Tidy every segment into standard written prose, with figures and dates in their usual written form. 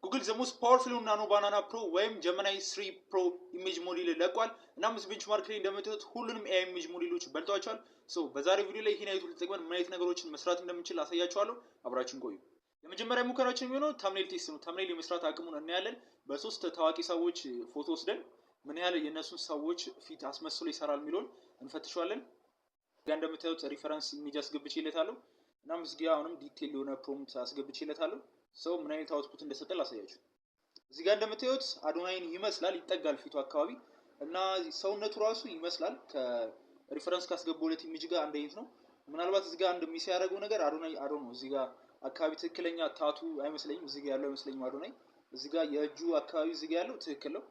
ጉግል the most powerful Nano Banana Pro ወይም Gemini 3 Pro image model ለቋል። እናም እዚህ benchmark ላይ እንደምታዩት ሁሉንም AI image ሞዴሎች በልጧቸዋል። So በዛሬው ቪዲዮ ላይ ይህን AI tool ተጠቅመን ምን አይነት ነገሮችን መስራት እንደምንችል አሳያችኋለሁ። አብራችሁን ቆዩ። የመጀመሪያ ሙከራችን የሚሆነው thumbnail test ነው። Thumbnail የመስራት አቅሙን እናያለን። በሶስት ታዋቂ ሰዎች ፎቶ ወስደን ምን ያህል የእነሱን ሰዎች ፊት አስመስሎ ይሰራል የሚለውን እንፈትሸዋለን። ጋ እንደምታዩት reference image አስገብቼለታለሁ። እናም እዚህ ጋ አሁንም detail የሆነ prompt አስገብቼለታለሁ። So ምን አይነት output እንደሰጠ ላሳያችሁ። እዚህ ጋር እንደምታዩት አዶናይን ይመስላል፣ ይጠጋል ፊቱ አካባቢ እና ሰውነቱ ራሱ ይመስላል። ከ reference ካስገባሁለት image ጋር አንድ አይነት ነው። ምናልባት እዚህ ጋር አንድ miss ያደረገው ነገር አዶናይ አዶ ነው። እዚህ ጋር አካባቢ ትክክለኛ tattoo አይመስለኝም። እዚህ ጋር ያለው አይመስለኝም አዶናይ። እዚህ ጋር የእጁ አካባቢ እዚህ ጋር ያለው ትክክል ነው።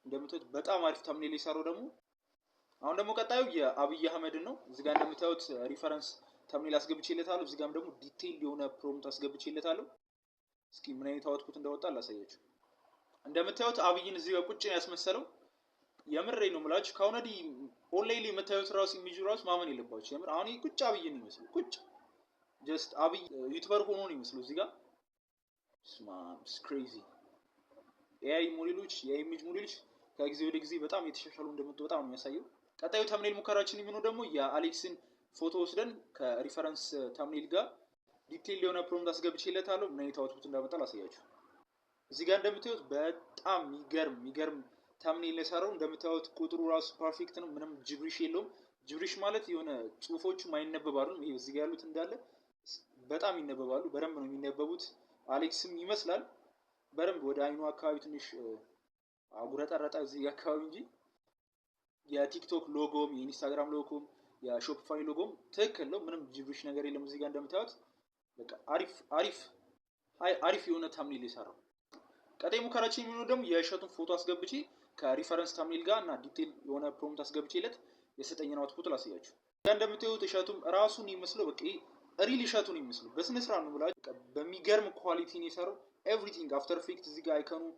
እንደምታዩት በጣም አሪፍ thumbnail የሰራው ደግሞ። አሁን ደግሞ ቀጣዩ የአብይ አህመድን ነው። እዚህ ጋር እንደምታዩት reference thumbnail አስገብቼለታለሁ። እዚህ ጋርም ደግሞ detail የሆነ prompt አስገብቼለታለሁ። እስኪ ምን አይነት output እንዳወጣ ላሳያችሁ። እንደምታዩት አብይን እዚህ ጋር ቁጭ ነው ያስመሰለው። የምሬ ነው የምላችሁ። ከአሁን ወዲህ ኦንላይን ላይ የምታዩት ራሱ ኢሜጁ ራሱ ማመን የለባችሁ። የምር አሁን ቁጭ አብይን ነው የሚመስለው። ቁጭ just አብይ YouTuber ሆኖ ነው የሚመስለው እዚህ ጋር። ስማ፣ crazy። AI ሞዴሎች፣ የ image ሞዴሎች ከጊዜ ወደ ጊዜ በጣም የተሻሻሉ እንደመጡ በጣም ነው የሚያሳየው። ቀጣዩ thumbnail ሙከራችን የሚሆነው ደግሞ የአሌክስን ፎቶ ወስደን ከ reference thumbnail ጋር detail የሆነ prompt አስገብቼለታለሁ። ምን አይነት output እንዳመጣ ላሳያችሁ። እዚህ ጋር እንደምታዩት በጣም የሚገርም የሚገርም thumbnail የሰራው። እንደምታዩት ቁጥሩ ራሱ perfect ነው። ምንም gibberish የለውም። Gibberish ማለት የሆነ ጽሁፎቹ ማይነበብ አይደሉም። ይሄ እዚህ ጋር ያሉት እንዳለ በጣም ይነበባሉ። በደንብ ነው የሚነበቡት። አሌክስም ይመስላል በደንብ፣ ወደ አይኑ አካባቢ ትንሽ አጉረጠረጠ እዚህ አካባቢ እንጂ የቲክቶክ ሎጎም፣ የኢንስታግራም ሎጎም፣ የሾፒፋይ ሎጎም ትክክል ነው። ምንም gibberish ነገር የለም። እዚህ ጋር እንደምታዩት በቃ አሪፍ አሪፍ አሪፍ የሆነ thumbnail የሰራው። ቀጣይ ሙከራችን የሚሆነው ደግሞ የእሸቱን ፎቶ አስገብቼ ከ reference thumbnail ጋር እና detail የሆነ prompt አስገብቼለት የሰጠኝን output ላሳያችሁ። እንደምታዩት እሸቱም ራሱን ይመስለው፣ በቃ real እሸቱን ይመስለው። በስነ ስርዓት ነው ብላችሁ በሚገርም quality ነው የሰራው። Everything፣ After Effect እዚህ ጋር icon ኑ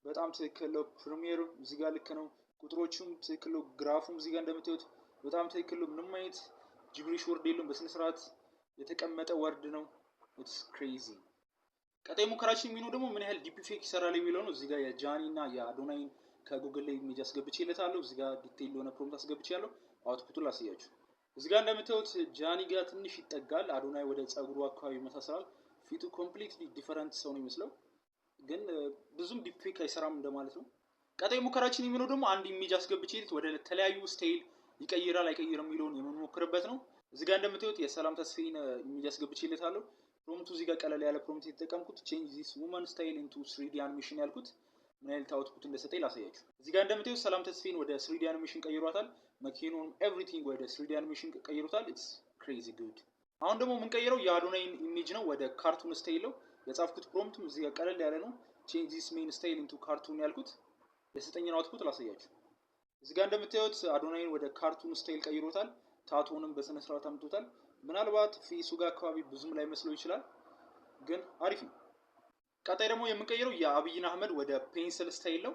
በጣም ትክክል ነው። Premiere እዚህ ጋር ልክ ነው። ቁጥሮቹም ትክክል ነው። Graph ኡም እዚህ ጋር እንደምታዩት በጣም ትክክል ነው። ምንም አይነት gibberish word የለውም። በስነ ስርዓት የተቀመጠ word ነው። It's crazy። ቀጣይ ሙከራችን የሚሆነው ደግሞ ምን ያህል deep fake ይሰራል የሚለው ነው። እዚህ ጋር የጃኒ እና የአዶናይን ከጉግል ላይ image አስገብቼለታለሁ። እዚህ ጋር detail የሆነ prompt አስገብቼያለሁ። Output ኡን ላሳያችሁ። እዚህ ጋር እንደምታዩት ጃኒ ጋር ትንሽ ይጠጋል። አዶናይ ወደ ጸጉሩ አካባቢ ይመሳሰላል። ፊቱ completely different ሰው ነው የሚመስለው፣ ግን ብዙም deep fake አይሰራም እንደማለት ነው። ቀጣይ ሙከራችን የሚሆነው ደግሞ አንድ image አስገብቼለት ወደ ተለያዩ style ይቀይራል አይቀይርም የሚለውን የምንሞክርበት ነው። እዚህ ጋር እንደምታዩት የሰላም ተስፋዬን image አስገብቼለታለሁ። Prompt ኡ እዚህ ጋር ቀለል ያለ prompt የተጠቀምኩት፣ "change this woman style into 3D animation" ያልኩት፣ ምን አይነት output እንደሰጠኝ ላሳያችሁ። እዚህ ጋር እንደምታዩት ሰላም ተስፋዬን ወደ 3D animation ቀይሯታል። መኪናውን everything ወደ 3D animation ቀይሮታል። It's crazy good። አሁን ደግሞ የምንቀይረው የአዶናይን image ነው፣ ወደ cartoon style ነው። የጻፍኩት prompt ም እዚህ ጋር ቀለል ያለ ነው። "Change this man style into cartoon" ያልኩት፣ የሰጠኝን output ላሳያችሁ። እዚህ ጋር እንደምታዩት አዶናይን ወደ cartoon style ቀይሮታል። Tattoo ንም በስነ ስርዓት አምጥቶታል። ምናልባት face ኡ ጋር አካባቢ ብዙም ላይመስለው ይችላል፣ ግን አሪፍ ነው። ቀጣይ ደግሞ የምንቀይረው የአብይን አህመድ ወደ pencil style ነው።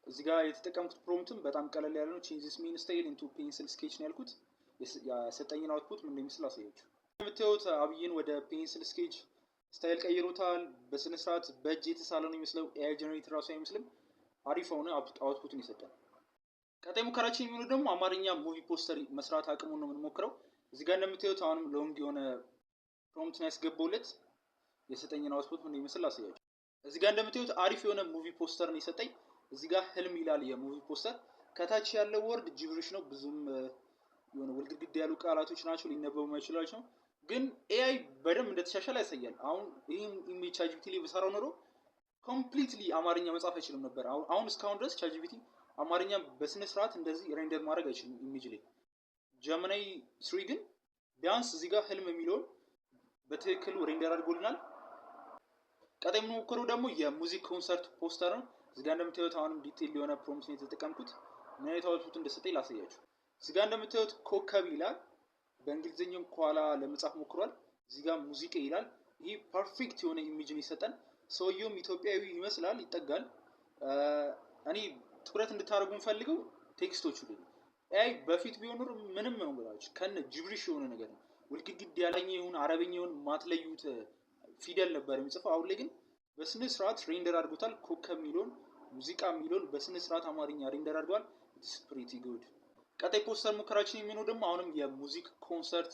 እዚህ ጋር የተጠቀምኩት prompt ም በጣም ቀለል ያለ ነው። "Change this man style into pencil sketch" ነው ያልኩት። የሰጠኝን output ምን እንደሚመስል ላሳያችሁ። እንደምታዩት አብይን ወደ pencil sketch style ቀይሮታል። በስነ ስርዓት በእጅ የተሳለ ነው የሚመስለው። AI generated ራሱ አይመስልም። አሪፍ የሆነ output ን የሰጠን። ቀጣይ ሙከራችን የሚሆነው ደግሞ አማርኛ movie poster መስራት አቅሙን ነው የምንሞክረው። እዚህ ጋር እንደምታዩት አሁንም long የሆነ prompt ነው ያስገባውለት። የሰጠኝን output ምን እንደሚመስል ላሳያችሁ። እዚህ ጋር እንደምታዩት አሪፍ የሆነ movie poster ነው የሰጠኝ። እዚህ ጋር ህልም ይላል የ movie poster። ከታች ያለው word gibberish ነው። ብዙም የሆነ ውልግድግድ ያሉ ቃላቶች ናቸው፣ ሊነበቡ የማይችሉ ናቸው። ግን AI በደንብ እንደተሻሻለ ያሳያል። አሁን ይህም image ChatGPT ላይ በሰራው ኖሮ completely አማርኛ መጻፍ አይችልም ነበር። አሁን እስካሁን ድረስ ChatGPT አማርኛ በስነ ስርዓት እንደዚህ render ማድረግ አይችልም image ላይ። Gemini 3 ግን ቢያንስ እዚህ ጋር ህልም የሚለውን በትክክሉ render አድርጎልናል። ቀጣይ የምንሞክረው ደግሞ የ music concert poster ነው። እዚህ ጋር እንደምታዩት አሁንም detail የሆነ prompt ነው የተጠቀምኩት። ምን አይነት output እንደሰጠኝ ላሳያችሁ። እዚህ ጋር እንደምታዩት ኮከብ ይላል። በእንግሊዝኛም ከኋላ ለመጻፍ ሞክሯል። እዚህ ጋር ሙዚቃ ይላል። ይህ perfect የሆነ image ን ይሰጠን። ሰውየውም ኢትዮጵያዊ ይመስላል፣ ይጠጋል። እኔ ትኩረት እንድታደርጉ የምፈልገው text ኦቹ ላይ። AI በፊት ቢሆን ኖሮ ምንም ነው ብላችሁ ከነ gibberish የሆነ ነገር ነው፣ ውልግግድ ያለኝ ይሁን አረበኛ ይሁን ማትለዩት ፊደል ነበር የሚጽፈው። አሁን ላይ ግን በስነ ስርዓት render አድርጎታል። ኮከብ የሚለውን፣ ሙዚቃ የሚለውን በስነ ስርዓት አማርኛ render አድርጓል። It's pretty good። ቀጣይ ፖስተር ሙከራችን የሚሆነው ደግሞ አሁንም የ music concert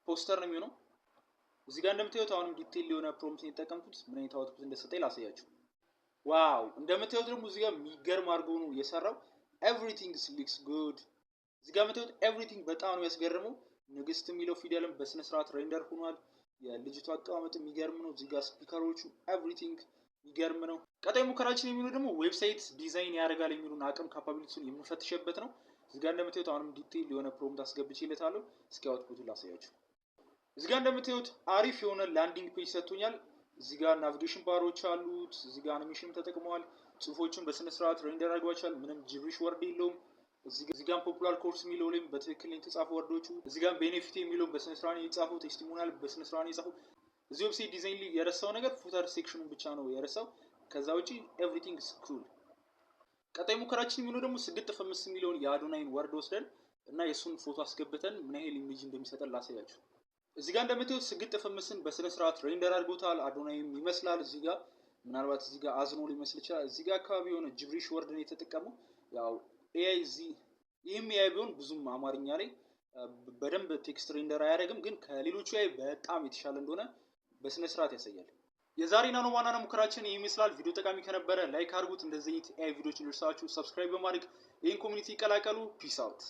poster ነው የሚሆነው። እዚህ ጋር እንደምታዩት አሁንም detail የሆነ prompt የተጠቀምኩት፣ ምን አይነት output እንደሰጠኝ ላሳያችሁ። Wow፣ እንደምታዩት ደግሞ እዚህ ጋር የሚገርም አድርጎ ነው የሰራው። Everything looks good። እዚህ ጋር የምታዩት everything በጣም ነው ያስገርመው። ንግስት የሚለው ፊደልም በስነ ስርዓት render ሆኗል። የልጅቷ አቀማመጥ የሚገርም ነው። እዚህ ጋር speaker ኦቹ everything የሚገርም ነው። ቀጣይ ሙከራችን የሚሆነው ደግሞ website design ያደርጋል የሚሉን አቅም capability ውን የምንፈትሸበት ነው። እዚህ ጋር እንደምታዩት አሁንም detail የሆነ prompt አስገብቼለታለሁ። እስኪ output ኡን ላሳያችሁ። እዚህ ጋር እንደምታዩት አሪፍ የሆነ landing page ሰጥቶኛል። እዚህ ጋር navigation bar ኦች አሉት። እዚህ ጋር አኒሜሽን ተጠቅመዋል። ጽሁፎቹን በስነ ስርዓት render አድርጓቸዋል። ምንም gibberish word የለውም። እዚህ ጋር popular course የሚለው ላይም በትክክል የተጻፉ word ኦቹ፣ እዚህ ጋር benefit የሚለውን በስነ ስርዓት ነው የጻፈው። Testimonial በስነ ስርዓት ነው የጻፈው። እዚህ website design ላይ የረሳው ነገር footer section ኑን ብቻ ነው የረሳው። ከዛ ውጪ everything is cool። ቀጣይ ሙከራችን የሚሆነው ደግሞ ስግጥ ፈምስ የሚለውን የአዶናይን word ወስደን እና የእሱን ፎቶ አስገብተን ምን ያህል image እንደሚሰጠን ላሳያችሁ። እዚህ ጋር እንደምታዩት ስግጥ ፈምስን በስነ ስርዓት render አድርጎታል። አዶናይም ይመስላል። እዚህ ጋር ምናልባት እዚህ ጋር አዝኖ ሊመስል ይችላል። እዚህ ጋር አካባቢ የሆነ gibberish word ነው የተጠቀመው። ያው AI እዚህ ይህም AI ቢሆን ብዙም አማርኛ ላይ በደንብ text render አያደርግም፣ ግን ከሌሎቹ AI በጣም የተሻለ እንደሆነ በስነ ስርዓት ያሳያል። የዛሬ Nano Banana ሙከራችን ይህ ይመስላል። ቪዲዮ ጠቃሚ ከነበረ like አድርጉት። እንደዚህ አይነት AI ቪዲዮዎች እንዲደርሳችሁ subscribe በማድረግ ይህን community ይቀላቀሉ። Peace out።